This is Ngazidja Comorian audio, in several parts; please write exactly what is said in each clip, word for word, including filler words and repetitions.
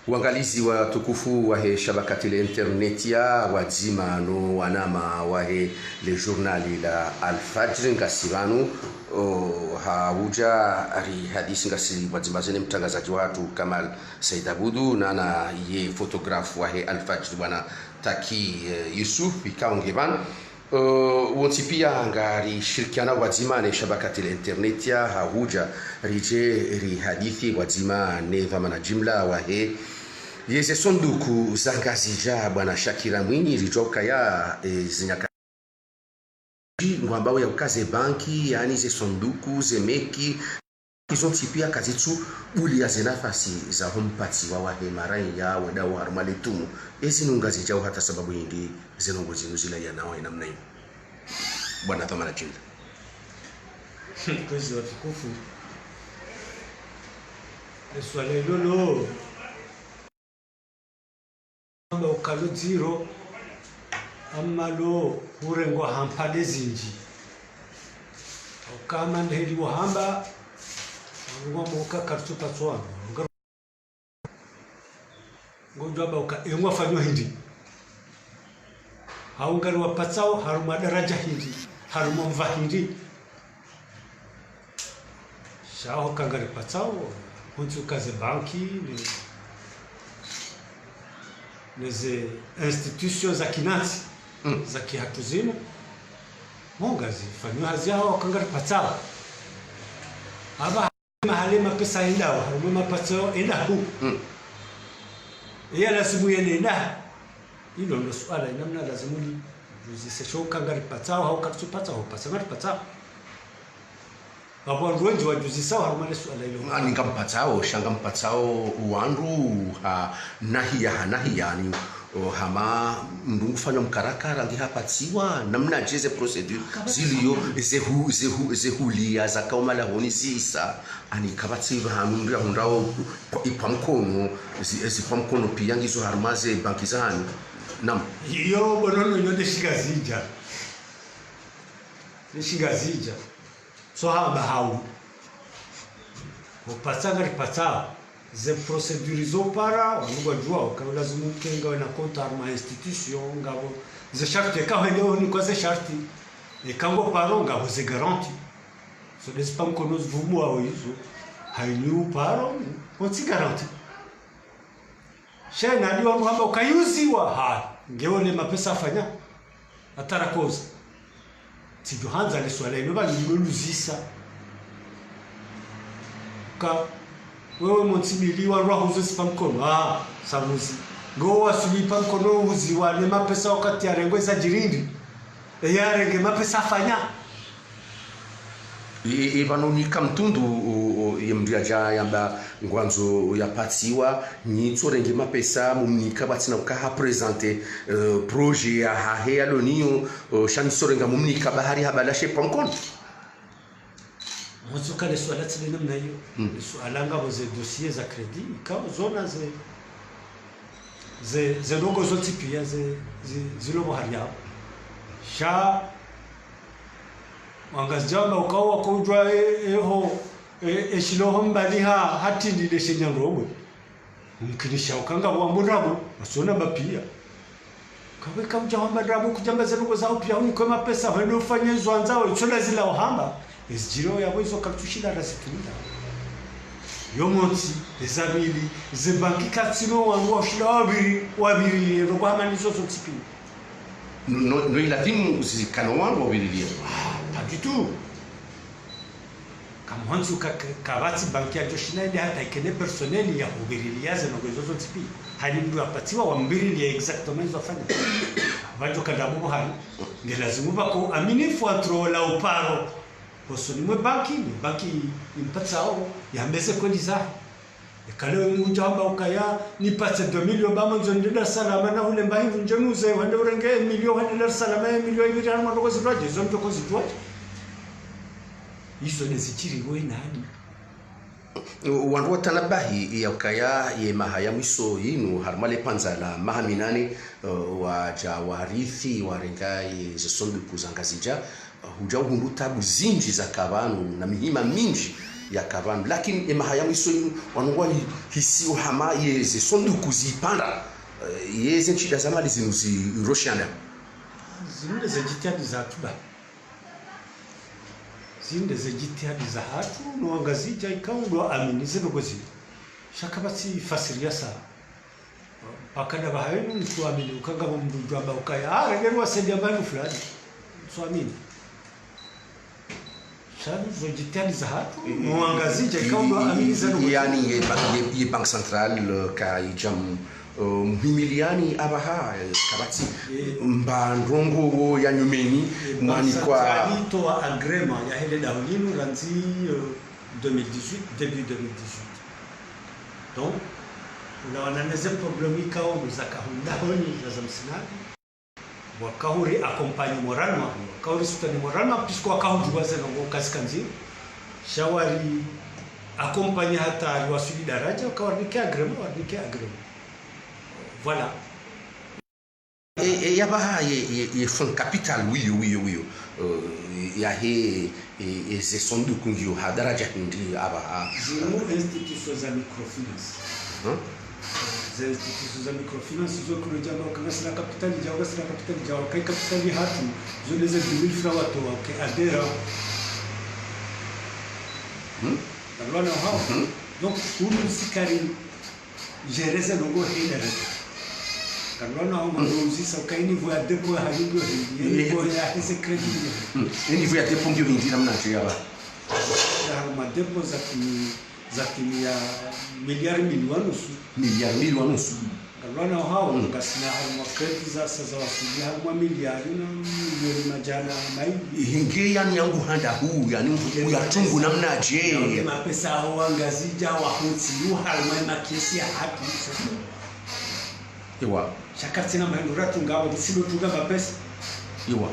Wangalizi watukufu wahe shabakati le internet ya wadzima no wanama wahe le journal la Alfajr, ngasi pvanu, o, ha udja rihadisi ngasi wadzima zene mtrangazadji watru Kamal Said Abdou, nana ye photographe wahe Alfajr bwana Taki, eh, Yusuf, ikao nge pvanu. Eh, wontsi pia ngarishirikiana wadzima ne shabakati le internet ya ha udja ridje rihadisi wadzima ne dhwamana jimla wahe yeze sanduku za Ngazidja, bwana Shakira Mwinyi, ridjuwa ukaya, eh, zinyaka ngwambao ya uka ze banki, yaani ze sanduku, ze meki, izo ntsi pia kazitsu bulia ze nafasi za ho mpatsiwa wahe maraya wendao harumwa le tumu. Ezi nunga zidjao hata sababu hindri ze ndrongoo zinu zilaya nawa ye namna inu, bwana dhwamana jimla? Kwezi watukufu. Le swala ilo lo amba uka lo dziro, ama lo hurengwa ha mpande zindji. Uka ama ndeheli wahamba, ngwamba uka kartsu patswa. Ngodjo amba uka engwa fanyo hindri. Hau ngari wapatsao harumwa daraja hindri, harumwa mva hindri. Sha ho ka ngari patsao, hontsi uka ze banki, ne, ne ze institutions za kinantsi, mm, za kihatru zinu, mo ngazi fanyo hazi yaho ho ka ngari patsao. Aba mahale mapesa yendao, harumwa mapatsao yenda hu. Mm. Iya lazimu yende yenda. Ilo ndo suala, ye namna lazimu li, djuzise sho ka ngari patsao, hau kartsu patsao, hau pasa ngari patsao. Abo wandru wendji wadjuzisao harumwa le suala ilo. Ani ngampatsao, sha ngampatsao wandru ha nahiya, ha nahiya, ani, o, hama mndru ngufanyo mkarakara nge hapatsiwa, namnadje ze procédure ziliyo, ze hu-, ze hu-, ze huliya zaka umala honi zisa, ani kapvatsi pvahanu mndru yahundrao kwa ipva mkono, zi-, zipva mkono pia ngizo harumwa ze banki zahanyu. Naam. Iyo, bo nono, iyo nde shingazidja. Nde shingazidja. Tso hamba hau. Upatsa ngari patsao. Ze procédure zo para, wandru ngwadjuwao, uka lazimu uke ngawe na compte harumwa institution, ngapvo ze sharti, eka hwende hunikwa ze sharti, eka ngo paro, ngapvo ze garantie. So, ndezi pva mkono zipvumuwao izo, hayini uparo, wontsi garantie. Sha yina hadi wandru hamba uka yuziwa, ha, ngewo ne mapesa afanya. Atara koza. Tsidjo handza le suala ilo pvanu lilo luzisa. Ka, wewe montsi mili wandru wahuzo zipva mkono. Ah, sabuzi. Ngo wasuli pva mkono uziwa ne mapesa wakati yarengwe za djirindi. Eye yarenge mapesa afanya. E, e, e, pvanu nika mtrundru, o, o, ye mndru yadja yamba ngwandzo yapatsiwa, nyi tsorenge mapesa mumnika pvatsina uka ha présenter, eh, projet yahahe yalo nayo, o, sha nyi tsorenga mumnika bahari habala she pva mkono. Motsi uka le suala tsi le namna iyo. Mm. Le suala ngapvo ze dossier za crédit, ikao zona ze, ze, ze ndrongoo zontsi pia ze, ze, zilo pvo hari yapvo. Sha, wangazidja wamba uka wakodjwa, e, e, ho, e, e, shilo ho mbali ha, ha tindi nde she nyandrobwe. Mkinisha uka ngapvo wambo ndrabo, wasona mba pia. Kawe kaudja hamba ndrabo, kudja mba ze ndrongoo zaho pia, hunikwe mapesa, hwende ufanye izo wandzao, itso lazila uhamba. Ezidjiro yapvo izo kartsu shinda razitunda. Yo montsi, eza pvili, ze banki katsina wandru washinda wapviri, wapviri, ndrongoo hama nizo zontsi pia. No, no, no ilazimu zikane wandru wapvirilie. Ah, pas du tout. Kamwantsi uka, ka, kapvatsi banki yadjo shinda yende hata ikene personnel ya hupvirilia ze ndrongoo izo zontsi pia. Hani mndru yapatsiwa wampvirilie exactement izo afanya. Pvadjo kanda bubu hani. Nge lazimu pvako aminifu entre la uparo. Hosoni mwe banki, ni banki impatsao, yambe ze kweli zahe. Eka leo mndru udja hamba ukaya, nipatse deux millions, ba mwandzo nde Dar es Salaam, na hule mba hindru ndje nuze, wende urenge un million, wende Dar es Salaam, un million ipviri, hanu mwandoko zidjwadje, izo mndoko zidjwadje. Izo ne zidjiri we nani? Wandru watanabahi ya ukaya ye maha ya mwiso yinu, harumwa le pvandza la maha minane, eh, wadja warithi, warenga ye ze sanduku za Ngazidja, hudja uhundru tabu zindji zaka pvanu na mihima mindji yaka pvanu. Lakini emaha ya mwiso inu, wanu ngwahisi uhama yeze sanduku zipvanda, eh, yeze ntsida za mali zinu ziroshiana. Zinu nde ze jitihadi zahatru ba. Zinu nde ze jitihadi zahatru, no wangazidja ikao ndo amini ze ndrongoo zinu. Sha kapvatsi fasiri ya sawa. Paka ndapvaha inu mtsuamini, uka ngapvo mndru udjo amba ukaya, ah, renge riwasaidia mbapvi fulani. Mtsuamini. Sha zo jitihadi zahatru, no wangazidja ikao ndo amini ze ndrongoo zinu. Yani ye ba-, ye, ye Banque Centrale, eh, kayidja m-, eh, muhimiliani apvaha, eh, kapvatsi, eh, mba ndrongoo ya nyumeni, eh, mwani Banque kwa Centrale itowa agrément ya hele daho linu randzi, eh, deux mille dix-huit, début deux mille dix-huit. Donc, ulawana neze problème ikao ndo zaka hundahoni za za msinani. Wakahuri accompagner moralement, wakahuri soutenir moralement, puisque wakahudjuwa ze ndrongoo kazika ndziro. Sha wari accompagner hata riwaswili daraja, wakawarinike agrément, warinike agrément. Voilà. E, e, yapvaha ye, ye, ye fonds capital, wiyo, wiyo, wiyo. Eh, yahe, e, e, ze sanduku ngiyo ha daraja hindri apvaha? Zinu institutions za microfinance. Mhm. Ze institutions za microfinance, zo kuno djamba, uka ngasina capital djao, ngasina capital djao, kayi capital hatru, zo nde ze dix mille francs watowa, uke adhérent. Hmm? Ngarwana hao. Mhm. Donc, unu sikari gérer ze ndrongoo hindri. Ngarwana hao, mm, mwandzo uzisa uka niveau ya dépôt ya hanyu ngiyo hindri, niveau ya heze crédit ngiyo hindri. Mm. Niveau ya dépôt ngiyo hindri namnadje yapvaha? Ya harumwa dépôt za kimi, za kimi ya miliari mbili wa nusu. Miliari mbili wa nusu. Ngarwana hao, mm, ngasina harumwa crédit za sa za waswili harumwa miliari na milioni madjana mayili. Hindri yani yangu handa hu, yani mtu ya tungu namnadje? Nge mapesa hao wangazidja wahutsi, yu harumwa makesi yahatru. Ewa. Sha karitsina mahindru ratunga, wo tsindo tunga mapesa. Ewa.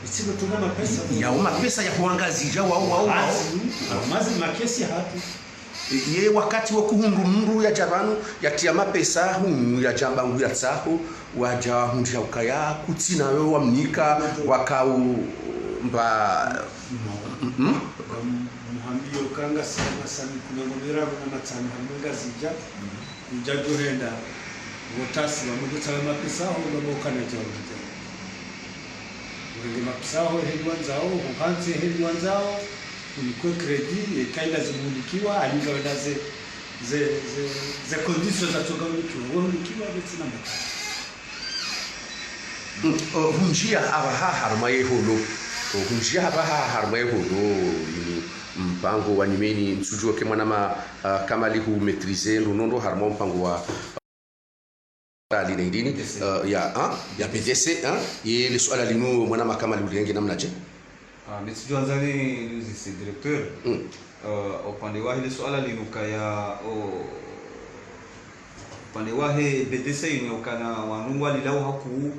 Tsindo tunga mapesa. Ya, wo mapesa ya hwangazidja, wao, wao, wao. Azi, amazi makesi yahatru. Ye wakati wa kuhundru mndru yadja pvanu, yatria mapesa hunu, yadja mbangu yatsaho, wadja hundri ya ukaya, kutsina we wamnika, wakao mba, mm, mm. Muhambio kanga sana sana kuna ngomera na matsana, ngazidja. Udja djo henda, wotasi, wamudjo tsaha mapesa, ho ndo mokana djao, djao. Urenge mapesa ho, heli wandzao, huhantsi heli wandzao, unikwe crédit, e kayi lazimu unikiwa, alinga wena ze, ze, ze, ze conditions zatsoka unikiwa, we unikiwa, betsina mapesa. Mm, o, hundjia apvaha harumwa ye holo. O, hundjia apvaha harumwa ye holo. Inu mpango wa nyumeni, ntsudjuwa ke mwanama, ah, Kamali hu maîtriser ndo nondo harumwa mpango wa ali na hindrini, B D C. Ah, ya, ah, ya B D C, ah, ye le suala linu mwanama Kamali ulirenge namnadje? Ah, mi tsidjo andza ni, ni uzise directeur. Mm. Eh, upande wahe le suala linu kaya, o, upande wahe B D C inu ukana wanu ngwalilao hakuu,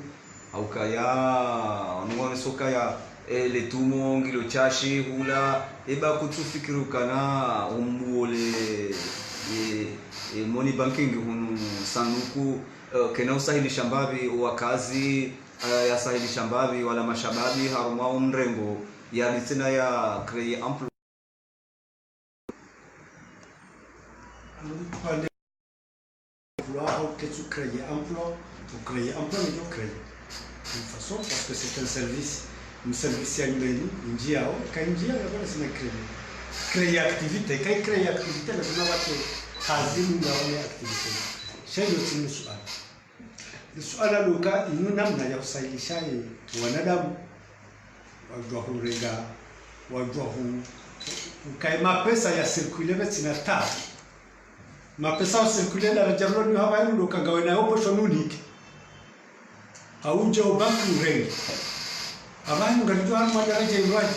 haukaya, wanu ngwaoneso kaya, eh, le tumo ngilo shashi hula, eba kutsufikiri ukana umbuo le, eh, eh, money banking hunu sanduku, eh, kena usahilisha mbapvi wakazi, eh, yasahilisha mbapvi wala mashababi harumwa umrengo, ya litsina ya créer emploi. Upande emploi, hau ketsu créer emploi, u créer emploi, ni djo créer. D'une façon, parce que c'est un service, un service ya nyumeni, indjiao, ka indjia, ya bora sina créer. Créer activité, ka créer activité, lazima wake hazi mnda wane activité. Sha ilo tsi ni suala. Ni suala luka inu namna ya usahilisha ye wanadamu. Wadjuwa hurenga, wadjuwa hu-, ukaye mapesa ya circuler betsina ta. Mapesa ya circuler la rajaroni hapva inu luka ngawe nayo posho nunike. Haudja ubanki urenge. Apvaha inu ngaridjo harumwa daraja irwaji.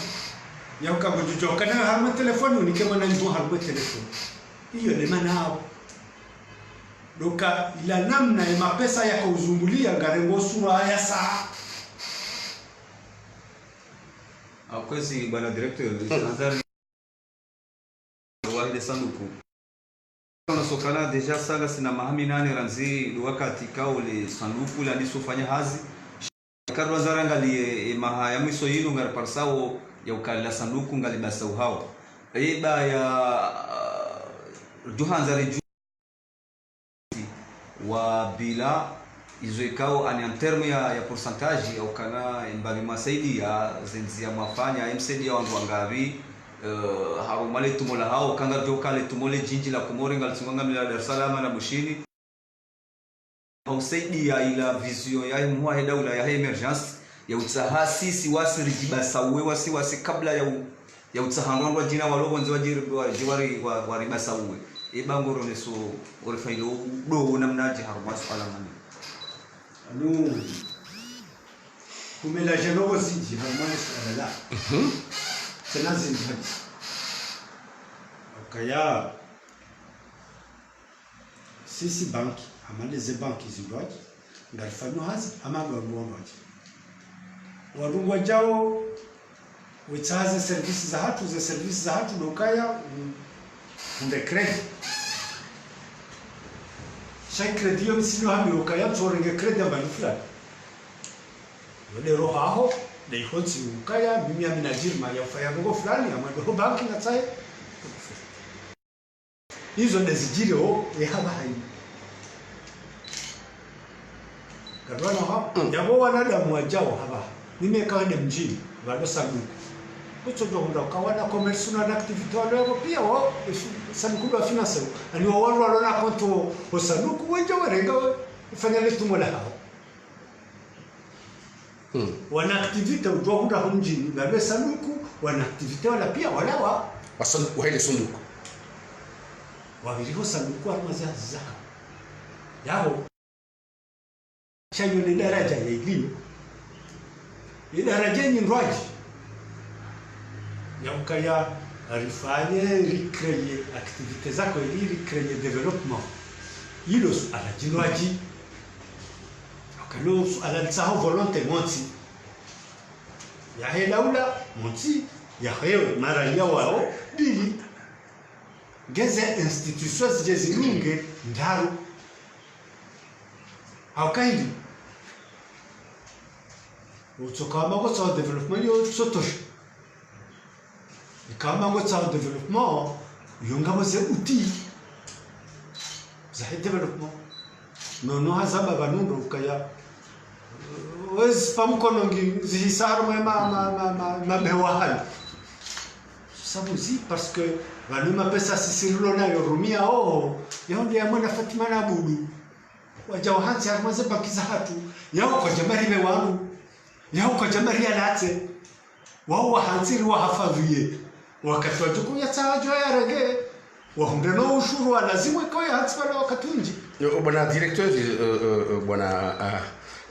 Ya uka ngodjo djuwa ukana harumwa telefoni unike mwana nyibo harumwa telefoni. Iyo nde mana hapvo. Luka ila namna ye mapesa yaka uzungulia ngarengo sura ya saha. Akwezi, bwana directeur, Azali wahe le sanduku. Nasokana déjà sa ngasina maha minane randzi ndo wakati kao le sanduku landiso fanya hazi. Karwa zarangaliye, e, maha ya mwiso yinu ngariparisao ya ukaya le sanduku ngalibasauhao. Eba ya, uh, duhandza ridju wa bila izo ikao ani en terme ya, ya pourcentage, au kana mbapvi mwasaidia, zendziya mwafanya, msaidia wandru wangapvi, uh, harumwa le tumo lahao, kanga djoka le tumo le djindji la Komori, ngalitsungwa ngamila Dar es Salaam na Bushini. Hausaidia ila vision yahe mhuu wahe daula yahe émergence, ya utsaha sisi wasi ridjibasauwe wasi wasi kabla ya u-, ya utsaha ndrongoo djina walo pvondze wadji-, wadji-, wari-, wa-, waribasauwe. Eba ngoroneso, ngorifailo udo namnadje harumwa suala mani. Anu, kumela dje ndrongoo zindji harumwa suala la. Mhm. Tsena zindji. Ukaya, sisi banki, hama nde ze banki zindrwadji, ngarifanyo hazi, hama ngwandrwadji. Wandru ngwadjao, wetsaha ze service zahatru, ze service zahatru ndo ukaya, mm, nde crédit. Sha crédit yo msinyo hami ukaya, mtsorenge crédit amba ni fulani. Yo nde roho yaho, nde iho ntsi ukaya, mimi hami na djirima ya ufanya ndrongoo fulani, hama ndo ho banki ngatsahe. Izo ndezidjiriyo, ye hapvaha inu. Kadwana ha? Mm. Yapvo wanadamu wadjao hapvaha. Mimi eka wende mdjini, pvalo sanduku. Kutsodjo hundra uka wana commerce na activité walo yapvo pia wao, efi-, sanduku ndo wafinance. Ani wao walo na konto ho sanduku, wendje warenga, ufanya le tumo lahao. Hmm. Wana activité udjuwa hundra ho mdjini, ngapvo sanduku, wana activité wala pia walawa. Wasan-, wahele sanduku. Wapviri ho sanduku harumwa ze hazi zahawo. Yapvo. Sha yo nde daraja ya iliyo. Ye daraja nyindrwadji. Ya ukaya rifanye, ricréer activité za kweli, ricréer développement. Ilo suala djindrwadji. Ukalo suala litsaho volonté montsi. Yahe daula, montsi, yahe maraya wao, mbili. Ngeze institutions zidje zilunge, ndraru. Hauka hindri. Utsoka wamba ngotsaho développement yo tsotosha. Ika wamba ngotsaho développement, yo ngapvo ze outils zahe développement. Nono hazamba pvanu ndo ukaya. Wezi pva mkono ngi zihisa harumwa ma, ma, ma, ma, mabewa hayo. Sabu zi, parce que pvanu mapesa sisi rilo nayo rumia oho, yaho nde ya mwana Fatima na Abudu. Wadja wahantsi harumwa ze banki zahatru, yaho kwadja mari be wanu, yaho kwadja mari ya natse. Wao wahantsi ri wahafadhwiye. Wakati wadjo kuya tsaha wadjo yarenge, wahundre no ushuru wa lazimu ikao yahantsi pvala wakati windji. Yo, bwana directeur, eh, eh, eh, bwana, ah,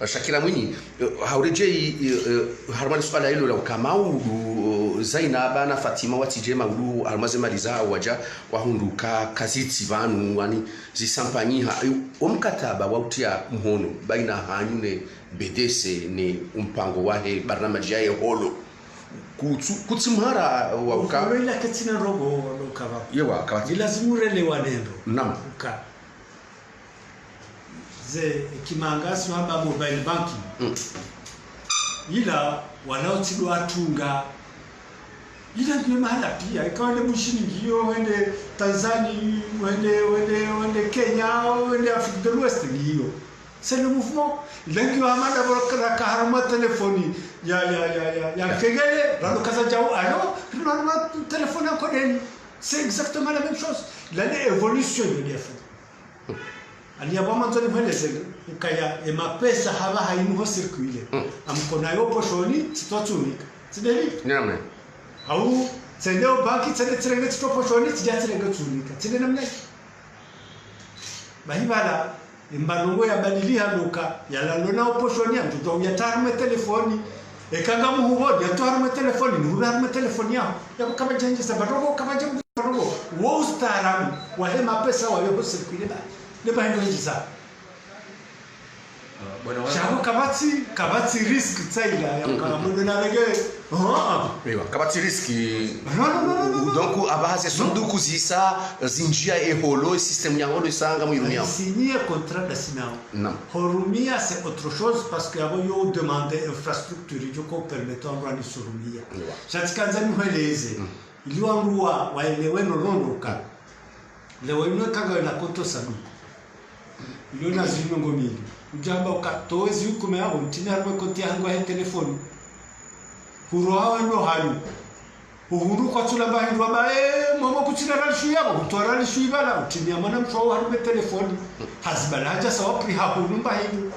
Shakira Mwinyi, eh, hauredjei, eh, eh, harumwa le suala ilo la uka maudu, eh, Zainaba na Fatima watsidje maudu, harumwa ze mali zahawo wadja, wahundru uka kazitsi pvanu, wani zisampanyiha, eh, o mkataba wa utia mhono, baina hanyu ne B D C ne umpango wahe barnamaji yahe holo. Kutsu-, kutsi mhara wa uka. Uvurela ketsina ndrongoo wa uka pvapvo. Yewa, kapvatsi. Ni lazimu relewane ndro. Naam. Uka. Ze, kimanga si wamba mobile banking. Mm. Ila, wala utsidwa tunga. Ila ngiyo mahala pia, ika wende Bushini ngiyo, wende Tanzania, wende, wende, wende Kenya, wende Afrique de l'Ouest ngiyo. C'est le mouvement. Lengi wa manda bora kala ka harumwa telefoni ya, ya, ya, ya, ya kegele, ralo kaza djau, alo, ralo harumwa telefoni ya kodeni. C'est exactement la même chose. Là, l'évolution de l'I F. Ani yapvo mandzo ni mweleze, ukaya e mapesa hapvaha inu ho circuler. Mm. Amkona yo poshoni, tsitso tsunika. Tsideli? Ni namna. Au, tsende o banki, tsende tsirenge tsitso poshoni, tsidja tsirenge tsunika. Tside namna. Bahi pvala, imba ndrongoo yabadiliha ndo uka, yalalo na o poshoni, amtsudjo uya ta harumwa telefoni. Eka ngamuhupvo, ya ta harumwa telefoni, ni hupve harumwa telefoni yaho. Yapvo kapvadja ndjisa, ba ndrongoo, kapvadja ndrongoo. Wo ustaarabu, wahe mapesa wayo ho circuler ba. Ne ba hendo ndjisa. Ah, bwana wa- Shapvo kapvatsi, kapvatsi risque tsaila ya, mm, kala mundu na lege. Ah, ah. Ewa, kapvatsi risque. Non, non, non, non, non, non. Donc, apvaha ze sanduku zisa, zinjia e holo, e système ya holo, isa ngamwirumiao. Signer contrat da sinao. Non. Horumia, c'est autre chose, parce que apvo yo demande infrastructure, yo ko permettre wandru wani surumia. Ewa. Sha tsikandza ni mweleze. Mm. Ili wandru wa, waelewe no londo uka. Leo inu eka ngawe na konti sanduku. Ilo na zinu ngo mili. Udjamba uka towe zi hukume yaho, utrime harumwa konti yahangu yahe telefoni. Huro hawe ndo hanyu. Uhundru kwatsu lamba hindru amba, eh, mama kutsina ralishu yabo, hutowa ralishu ibala, utrime ya mwana mshe waho harumwa telefoni. Hazibala hadja sawa pri hahundru mba hindru.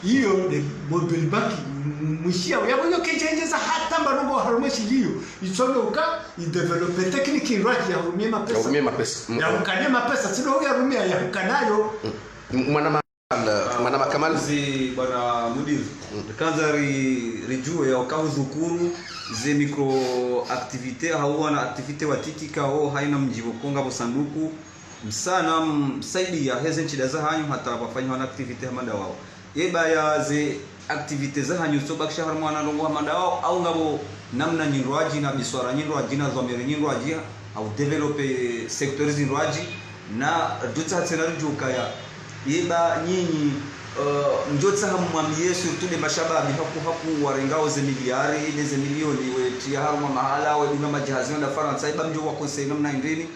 Iyo nde mobile banking, m-, mwishiya, yabo iyo kayidjendjeza hata mba ndrongo harumwa shili iyo. Itsonde uka, i développer technique ndrwadji ya hurumia mapesa. Ya hurumia mapesa. Mm. Ya hukane mapesa, tsi ndo ya hurumia, ya hukanayo. Mm. M-, mwana ma-, mwana ma Kamal. Zi bwana mudiri. Mm. Rikandza ri-, ridjuwe ya uka hudhukuru, ze micro activité, hau wana activité wa titi kao, haina mdji pvo konga pvo sanduku. Msana msaidiya heze ntsida zahanyu hata pvafanyihwa na activité hama ndawao. Yeba ya ze activité zahanyu tso bakisha harumwa na ndrongo hama ndawao, au ngapvo namna nyindrwadji na biswara nyindrwadji na dhwamiri nyindrwadji, au développer secteurs zindrwadji, na dutsa tsena ridjukaya. Yeba nyinyi, eh, mdjotsaha mwambiye surtout nde mashababi haku haku warengao ze miliari, nde ze milioni, wetriya harumwa mahala, wedunga madjahazi wenda Farantsa, yeba mdjo wa conseil namna indrini,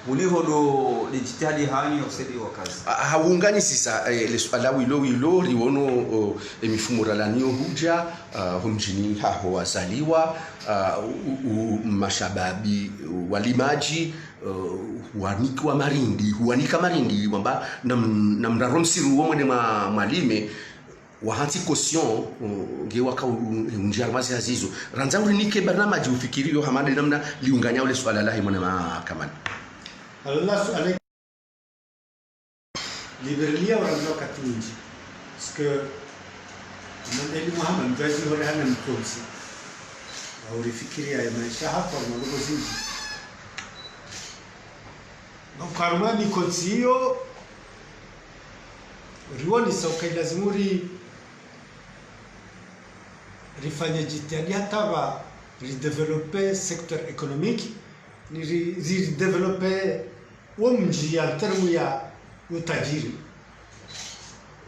uliho ndo le jitihadi hanyu ya usaidiya wakazi. Ah, ha unganyisisa, eh, le suala wilo wilo, riwono, o, e mifumo ralaniyo hudja, ah, ho mdjini haho wazaliwa, ah, u, u, mashababi, walimadji, eh, huwanikiwa marindi, huwanika marindi, wamba, nam-, namraro msiru wo mwende mwa-, mwalime, wahantsi caution, uh, nge waka u-, u-, undjia harumwa zi hazi izo. Randza urinike barnamadji ufikiriyo hama nde namna liunganyao le suala lahe mwana ma Kamal. Allah suala liberilia urandza wakati windji. Parce que Imam Eli Muhammad mdjwazi hore hana mkontsi. Wa urifikiriya ya maesha hapvo harumwa ndrongo zindji. Nga uka harumwa mikontsi iyo, riwonesa uka ilazimu ri-, rifanye jitihadi hata pva ridévelopper secteur économique, ni ri-, ri-, ridévelopper wo mdji en terme ya utajiri.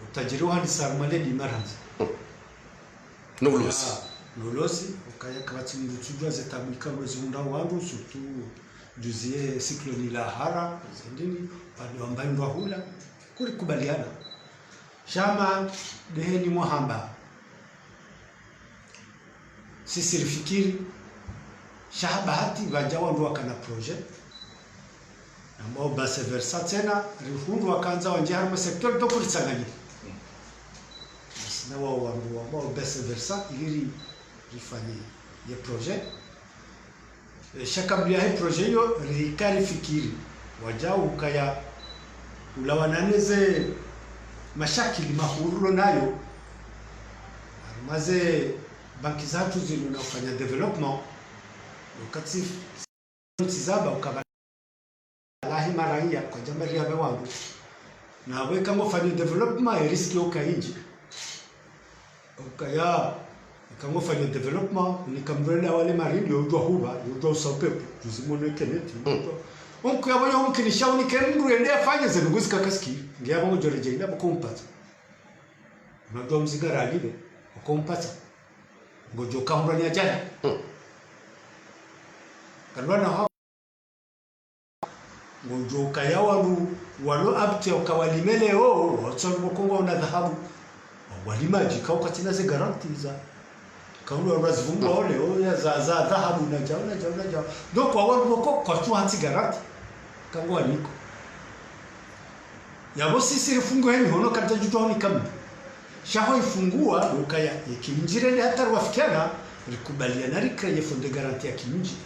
Utajiri uhandisa harumwa le dima randzi. No ulozi. Ah, no ulozi, ukaya kapvatsi mndru tsudjuwa ze tabu ika ulozi hundra wandru, surtout juzi ye cyclone ila hara, zendini, pvanu wamba indrwa hula, kurikubaliana. Sha ma ndeheni mwahamba. Sisi rifikiri, sha ha bahati pvadja wandru wakana projet, nambao bassin versant tsena, rihundru wakandza wandjie harumwa secteur, donc ritsanganye. Basi na wao wandru wambao bassin versant, ili ri-, rifanye ye projet. E, sha kabla yahe projet iyo, rika rifikiri. Wadjau ukaya ulawana neze mashakili mahuu rilo nayo. Harumwa ze banki zatru zinu na ufanya développement. Wakati tsi zaba ukaba lahi maraiya kwadjamba riya be wandru. Na weka ngo fanya développement, e risque yoka indji. Ukaya, eka ngo fanya développement, unika mndru ende awale marindi, yo udjuwa huba, yo udjuwa usa upepvo, juzi mwono keneti, yo udjuwa. Onku yabo yo mkinisha unike mndru ende afanye ze ndrongo zika kaski, nge yabo ngo djoredjeyi, nge yabo ko mpatsa. Unadjuwa mziga ralibe, ko mpatsa. Ngodjo kahundra ni ajali. Kandwa na ha- Ngodjo ukaya wandru walo apte uka walime leo, watsalu wakongo wana dhahabu. Walimadji ka ukatsina ze garanti za. Ka undru wandru wazivumbuwa ole, o ya za, za dhahabu na djao, na djao, na djao. Donc, wa wandru wako, kwatsu hantsi garanti. Ka ngo waniko. Yabo sisi rifungu heni hono kata djutwa honi kambi. Sha ho ifunguwa, ukaya, ye kimdji rende hata rwafikiana, rikubaliana ricréer fonds de garantie ya kimdji.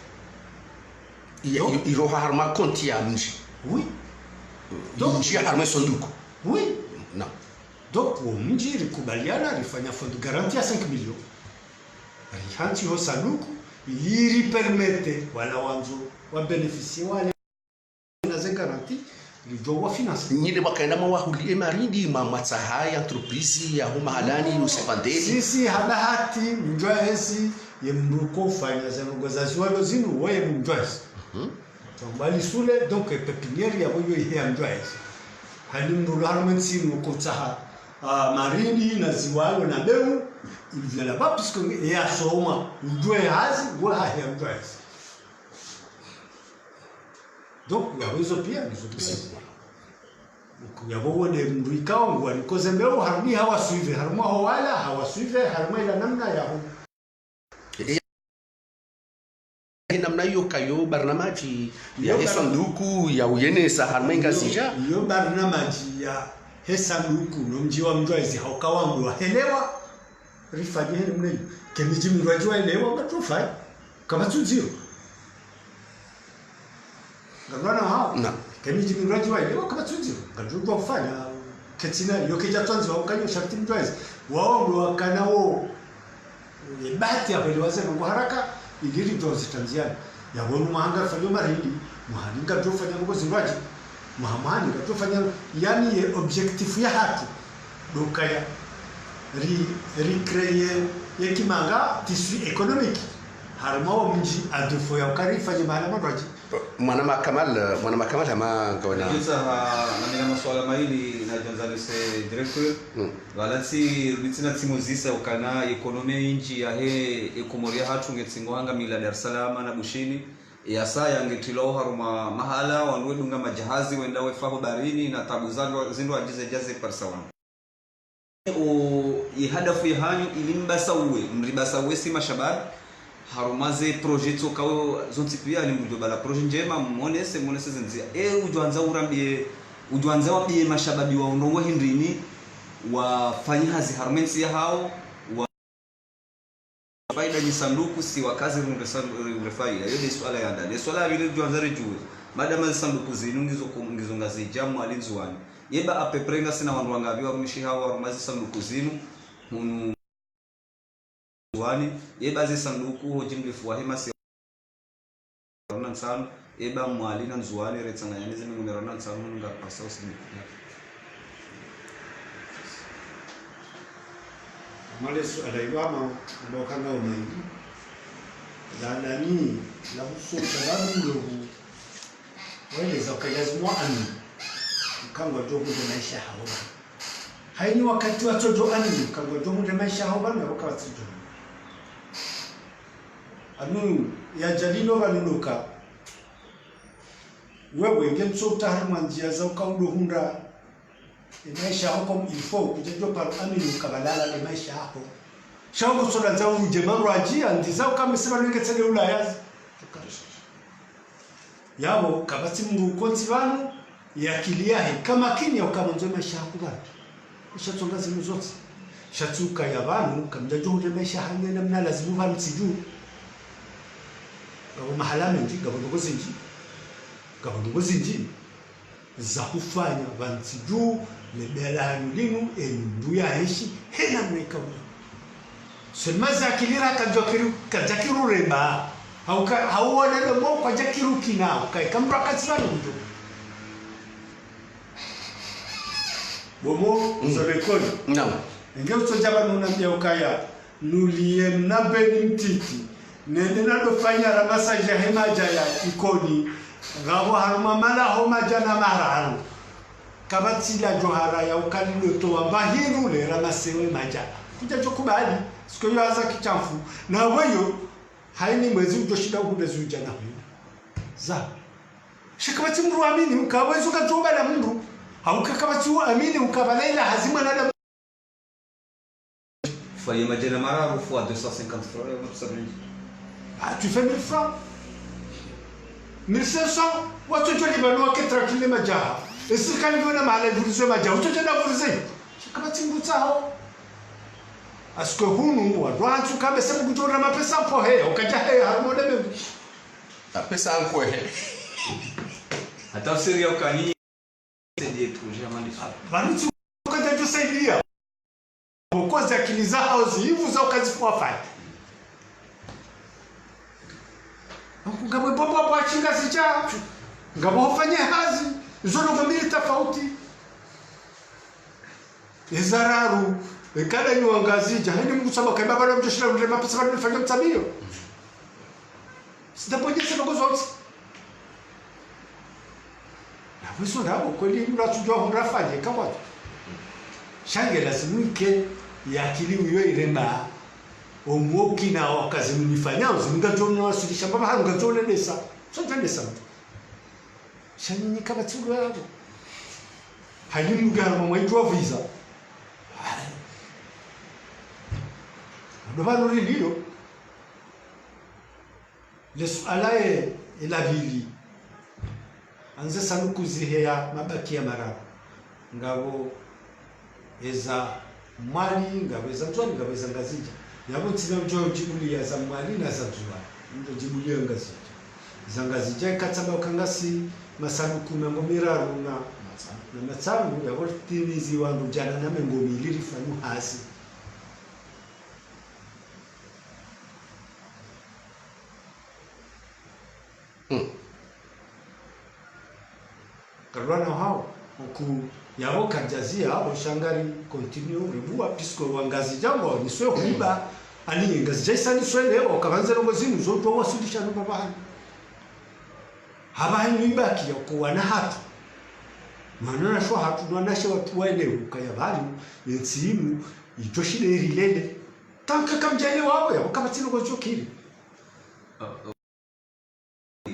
Ya, donc, i-, iroha harumwa konti ya mdji. Oui. Donc, mdji ya harumwa sanduku. Oui. Non. Donc, wo mdji rikubaliana rifanya fonds de garantie ya cinq millions. Rihantsi ho sanduku, ili ripermete wala wandzo wa bénéficier wale na ze garanti, ridjo wa financer. Nyi nde mwakaenda mwawahuliye marindi, mwa, mwatsaha ye entreprise ya ho mahalani, usipandeli. Sisi ha bahati, mndjwahezi, ye mndru ko ufanya ze ndrongo za ziwalo zinu, woye mndjwahezi. Mhm. Twamba lisule, donc, e pépinière yabo yo ihe ya mndjwahezi. Hani mndru lo harumwa ntsi inu ko utsaha Ah, marindi na ziwalo na mbeu, il vient là-bas, puisque ye asoma, udjuwa hazi, ngula hahe udjuwa hazi. Donc, ya wezo pia, nizo pia. Donc, ya bo wone mndru ikao ngwani koze mbeu, harudi hawasuive, harumwa ho wala, hawasuive, harumwa ila namna ya ho. Ede ya namna iyo kayo barnamaji ya Iyo he bar- sanduku ya uyenesa harumwa Ngazidja. Iyo, iyo barnamaji ya he sanduku, no mdji wa Mdjwaezi hauka wandru wahelewa, rifanye he namna iyo. Ke midji mindrwadji wahelewa, ngatufanya. Kapvatsi udziro. Ngarwana hao. Na. Ke midji mindrwadji wahelewa, kapvatsi udziro. Ngatudjuwa ufanya. Ketsina, iyo kedja twandziwa ukanyo sharti Mdjwaezi. Wao ndo wakana wo. Ye bahati ya kweli waze nungu haraka, ili ridjo zitandziani. Ya wonu mwaha ngarifanyao marindi, mwahani ngadjofanya nungu zindrwadji. Mwaha mwahani ngadjofanya, yani ye objectif ya hatru. Ndo ukaya, ri, ri créer ye kimanga tissu économique. Harumwa wo mdji à défaut ya uka rifanye mahala mandrwadji. Mwanama Kamal, mwanama Kamal hama ngawena. Nidjotsaha, na mina masuala mayili nadjo ndzanise directeur. Mm. Pvala tsi, ritsina tsimuzisa ukana économie indji ya he, e Komori ya hatru ngetsingo hanga mila Dar es Salaam na Bushini. Ya saya ngetilwao harumwa mahala, wandru wedunga madjahazi, wenda wefa ho baharini, na tabu zandru, zindrwadji zedja ze parisa wandru. O, ye hadafu ya hanyu, ili mbasauwe, mribasauwe si mashababi, harumwa ze projet tsokao zontsi pia, ali mdjo bala projet ndjema, mwonese, mwonese ze ndzia. E, udjwandza urambie, udjwandza wambie mashababi wa undrongo hindrini, wafanye hazi harumwa entsi ya hao, wa faida nyi sanduku si wakazi runde sandu-, runde faida. Iyo nde suala ya ndani. Ye suala ya pvili udjwandza ridjuwe. Madama ze sanduku zinu ngizo ku-, ngizo Ngazidja, Mwali, Ndzuwani. Yeba à peu près ngasina wandru wangapvi warumishihao harumwa ze sanduku zinu, hunu Ndzuwani, yeba ze sanduku ho jimlifu wa he masiwa na ntsanu, yeba Mwali na Ndzuwani, retsanganya ne ze mengo miraru na ntsanu, hunu ngaripasao sini. Mwale suala iwama, amba ukanga umaili. La nani, la huso sababu ndovu. Waeleza ukaya zimwa amini. Ukangwa djo hundre maesha hawo. Haini wakati watsodjo amini, ukangwa djo hundre maesha hawo, na waka watsidjo. Anu, ya djalilo pvanu ndo uka. Wewe, nge ntso utaha harumwa ndzia za uka udo hundra. Ye maesha haho comme il faut, kudjadjo paro amini uka pvalala ye maesha haho. Sha uko tsola za udje marwadji, andiza uka mesiba nenge tsele Ulaya. Yabo, kapvatsi mndru uko ntsi pvanu, ye akili yahe, kamakini ya uka mwandzo ye maesha haho pvanu. Isha tsonga zinu zontsi. Sha tsi ukaya pvanu, kamdjadjo hundre maesha hanyu ye namna lazimu pvanu tsidju. Ngapvo mahala mendji, ngapvo ndrongo zindji. Ngapvo ndrongo zindji. Za hufanya pvantsi dju, ne bela hanu linu, e mndru ya heshi, he namna ikao. Seulement ze akili ra kadja kiru, kadja kiru reba. Hauka, hauona le mo kwadja kiru kina, hauka, ika mndru akatsi pvanu mndru. Bomo, mm. Zo lekoli. Naam. Inge utsodja pvanu unambia ukaya. Nuliye mna beni mtiti, nende nado fanya ramassage ya he madja ya Ikoni, ngapvo harumwa malaho madjana mararu. Kapvatsi la djohara ya uka lilotowa mba hindru le ramassewe madja. Kudjadjo kubali, siko yo haza kishamfu. Na weyo, haini mwezi udjo shinda uhundre zudja na huyo. Za. Sha kapvatsi mndru amini, uka wezo kadjo bala mndru. Hauka kapvatsi amini, uka pvala ila hazi mwanadamu. Fanya madjana mararu fois deux cent cinquante francs, ya mapesa mendji. Ah, tu fais mille francs. Mille cinq cents, watsodjo liba no wake tranquille madjaha. E sirikali ngiyo na mahala ivurize madjaha, utsodjo na vurize. Sha kapvatsi mndru tsaho. Asike hunu, wadwa ntsu kabe sebu kudjo na mapesa mpo he, ukadja he, harumwa de mebu. Mapesa nkwe he. Hata usiri ya ukani. Pvanu tsi ukadja djo saidia. Pvoko ze akili zaho zivu za ukazi fuwa fai. Ngapvo bobo bwa shinga zidja. Ngapvo hufanye hazi. Izo ndrongo mbili tafauti. Eza raru. Ekada nyi wa Ngazidja. Haini mndru saba kaiba pvanu mdjo shinda mndru mapesa pvanu mfanya mtsamio. Sida ponyese ndrongo zontsi. Na weso ndapvo kweli mndru atsudjuwa hundra fanye, kapvatsi. Sha nge lazimu ike ye akili uyo iremba. Omwoki na wakazi mnifanyao, zimngadjo mna wasulisha mbaba hanu ngadjo mna desa. So dja desa mtu. Sha nyinyi kapvatsi ulo yapvo. Hayini mndu harumwa mwaitwa visa. Ndo pvanu rilio. Le suala ye, ye la pvili. Anze sanduku ziheya mabaki ya mararu. Ngapvo eza Mwali, ngapvo eza Ndzuwani, ngapvo eza Ngazidja. Yapvo ntsina udjo djibuliya za Mwali na za Ndzuwani. Ndo djibuliya Ngazidja. Za Ngazidja ikatsamba uka ngasi masanduku mengo miraru na, na matsanu, yapvo timizi wandru djana na mengo mili rifanyu hazi. Hmm. Karwana hao, uku yapvo kadjazi yapvo sha ngari continue ribuwa, puisque wa Ngazidja ngwaoneswe huiba, ani Ngazidja isa niswe leo, kapvandze ndrongo zinu, zo twa wasulisha no mbaba hanu. Hapvaha inu ibaki ya uka wana hatru. Mwana na shwa hatru, mwana she watru waelewe, ukaya pvanu, ye ntsi inu, idjo shinda irilele. Tanka kamdjaelewa yapvo, yapvo kapvatsi ndrongo djo kiri.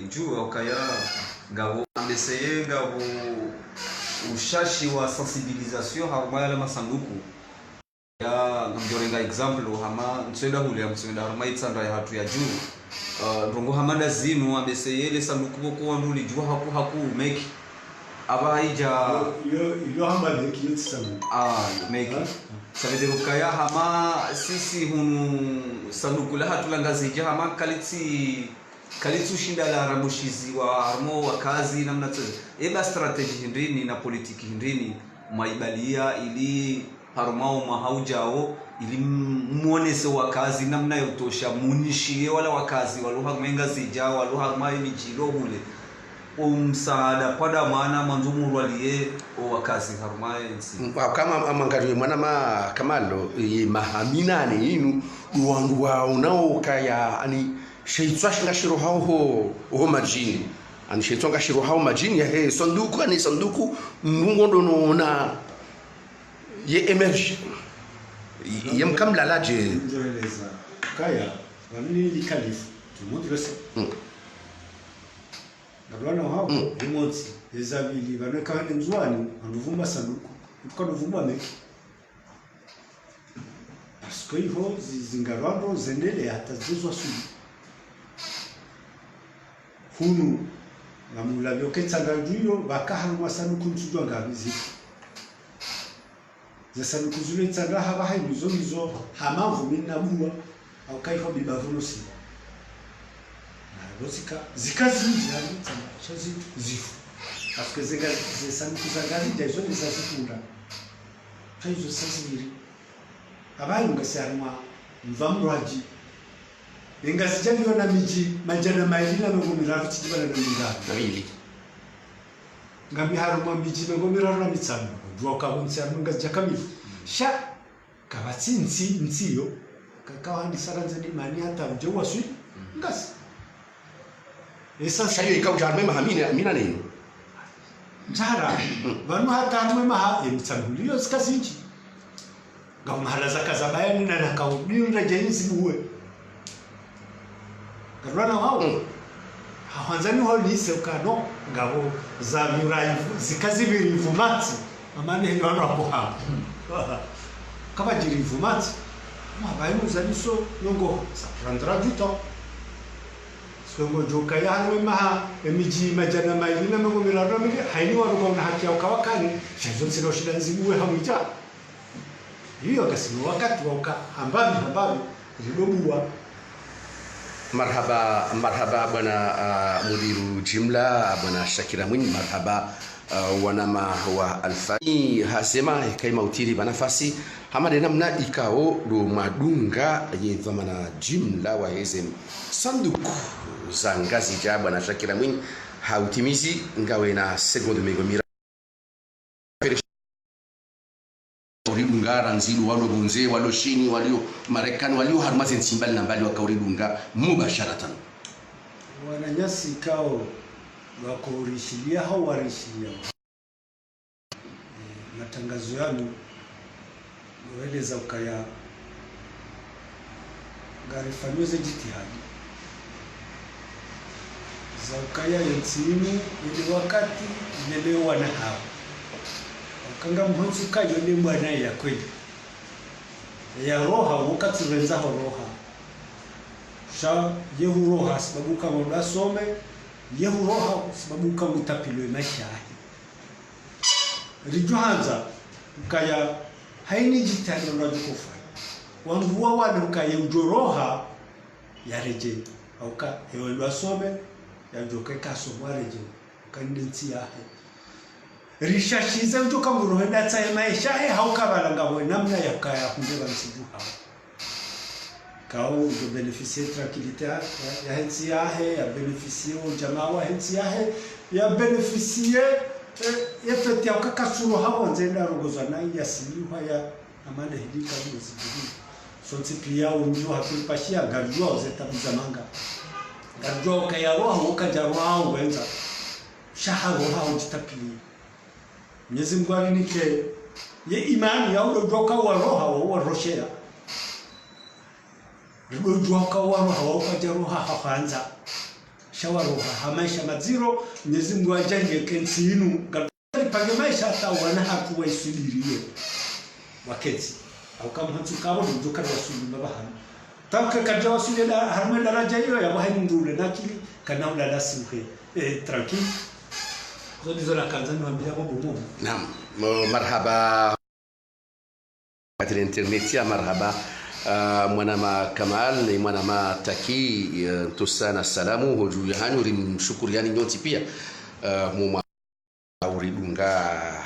Djuu ya ukaya ngapvo ambeseye ngapvo ushashi wa sensibilisation harumwa yale masanduku. Ya, ngamdjo renga exemple, hama ntswenda hule ya mtswenda harumwa itsandra ya hatru ya djuu. Uh, ndrongo hama nda zinu, ambeseye le sanduku pvoko wandru lidjuwa haku haku meki. Apvaha idja. Yo, yo, yo hama meki yo tsi sanduku. Ah, meki. Ha? Ça veut dire ukaya hama sisi hunu sanduku la hatru la Ngazidja hama kalitsi, kalitsu shinda la ramushiziwa harumwa wakazi namna tsozo. Eba stratégie hindrini na politique hindrini mwaibaliya ili harumwa omwaha udjao ili m-, mwonese wakazi namna ya utosha, munishiye wala wakazi walo harumwa Ngazidja, walo harumwa emidji ilo hule. Omsaada pvwa nda mwana mwandzo murwaliye owakazi harumwa entsi. Mm, kama amangaliye mwana ma-, kamalo, ye maha minane inu, ndo wandru waonao ukaya, ani, sheitswa shinga shiroha oho, oho madjini. Ani sheitswa nga shiroha oho madjini, yahe sanduku, ani sanduku, mndru ngo ndo noona ye émerge. Ye mkamlala dje. Ndjoeleza. Kaya, pvanu ni likalifu. Tout le monde le sait. Mm. Ngarwana hao, mm, imontsi, eza pvili, pvanu eka hane Ndzuwani, wandru vumba sanduku, utuka ndo vumba meki. Parce que iho zi-, zingarwando zendelea hata zezwa suli. Hunu, ngamulapvio ketsa ngadjuyo, pvaka harumwa sanduku ntsudjuwa ngapvi ziko. Ze sanduku zilo itsandra hapvaha inu zo nizo hama mvu mina buwa, au kaiho biba vuno siwa. Na lo zika, zika zindji hali itsandra, sha zi-, zifu. Parce que zinga, ze sanduku za Ngazidja izo ni za zikunda. Sha izo sa zipviri. Apvaha inu ngasi harumwa mva mrwadji. Ye Ngazidja ngiyo na midji madjana mayili na mengo miraru tsidjibana na miraru. Na mili. Ngami harumwa midji mengo miraru na mitsanu. Djuwa uka pvo ntsi harumwa Ngazidja kamili. Sha, kapvatsi ntsi, ntsi yo. Kaka wandisa randzi ni mani hata udje waswili. Ngasi. Esa sha iyo ika udja harumwa maha mina, mina nenu. Ndjara. Mm. Pvanu hata harumwa maha, ye mitsanu liyo zika zindji. Ngapvo mahala zaka za bayani na naka ubiyo ndja djeni zibuwe. Ngarwana hao. Mm. Ha hwandza ni hao nise uka no, ngapvo za miraru, zika zipviri mvumatsi, amane hini wanu wakuhamba. Kapvadjiri mvumatsi, mwa bayi muzaniso, nongo, ça prendra du temps. Siku ngodjo kaya harumwa maha, emidji madjana mayili na mengo miraru na mili, hayini wanu kauna haki ya uka wakane, sha izo ntsilo shinda nzibuwe hamwidja. Iyo kasina wakati wa uka hambapvi, hambapvi, zidobuwa. Marhaba, marhaba bwana, ah, mudiru jimla, bwana Shakira Mwinyi, marhaba, ah, wanama wa Alfani. Hasema, kaima utiri pva nafasi, hama nde namna ikao ndo mwadunga ye dhwamana jimla wa heze sanduku za Ngazidja, bwana Shakira Mwinyi, ha utimizi ngawe na seconde mengo miraru. Uridunga randzi ndo walo pvondze, walo Shini, walo Marekani, walo harumwa ze ntsi mbali na mbali waka uridunga mubasharatan. Wananyasi ikao wako urishiliya hau warishiliya. Eh, matangazo yanu Waeleza ukaya ngarifanyo ze jitihadi za ukaya yentsi inu yende wakati yelewana hawo. Ukanga mhontsi ukaya yonde mbwana ya kweli. Ya roha, wakati renza ho roha. Sha ye huroha sababu ukaya ndo asome, ye huroha sababu ukaya utapilwe maesha yahe. Ridjo handza ukaya hayina jitihadi ndo wadjo ufanya. Wandru wa wale ukaya udjo roha yaredjei. Hauka, ewe ndo asome, yadjo kaya kasoma yaredjei. Uka nde ntsi yahe. Rishashize udjo ka mdru hwenda tsahe maesha yahe, hauka pvala ngapvo namna ya ukaya hunde pvanu tsi dju hawo. Kao udjo bénéficier tranquillité ya, ya, ya hentsi yahe, ya bénéficier o djamaa wa hentsi yahe, ya bénéficier, eh, ye fête ya ukaya katsuroha pvondze nda rongozwa na ya siyuha ya amande hidika mwezi mbili. Sontsi piya umdji wa hatru pashia, ngaridjuwa uze tabu za manga. Ngaridjuwa ukaya roha, ukadja roha, uwendza. Sha ha roha, udjitapili. Mwenyezi Mungu arinike ye imani ya udodjoka wa roha wa uwaroshea. Ridodjoka wa roha wa ukadja roha ha handza. Sha wa roha ha maesha madziro, Mwenyezi Mungu adjaliye ke ntsi inu. Ngaripange maesha hata wana hatru waisubiriye. Waketsi. Hauka mhontsi ukaya ndo udjo kaya wasuli mbapvi hanu. Tangu kadja wasuli la, harumwa daraja iyo ya wahe mdru ule na akili, kana ulala siuhe. Eh, tranquille. Zo ndizo nakandza niwambiye bo bomo. Naam, mo-, marhaba. Katika internet ya marhaba. Ah, mwanama Kamal, ne mwanama Taki, eh, ntsosa na salamu, hodju yahanyu, rimshukuriyani nyontsi piya. Ah, mwa uridunga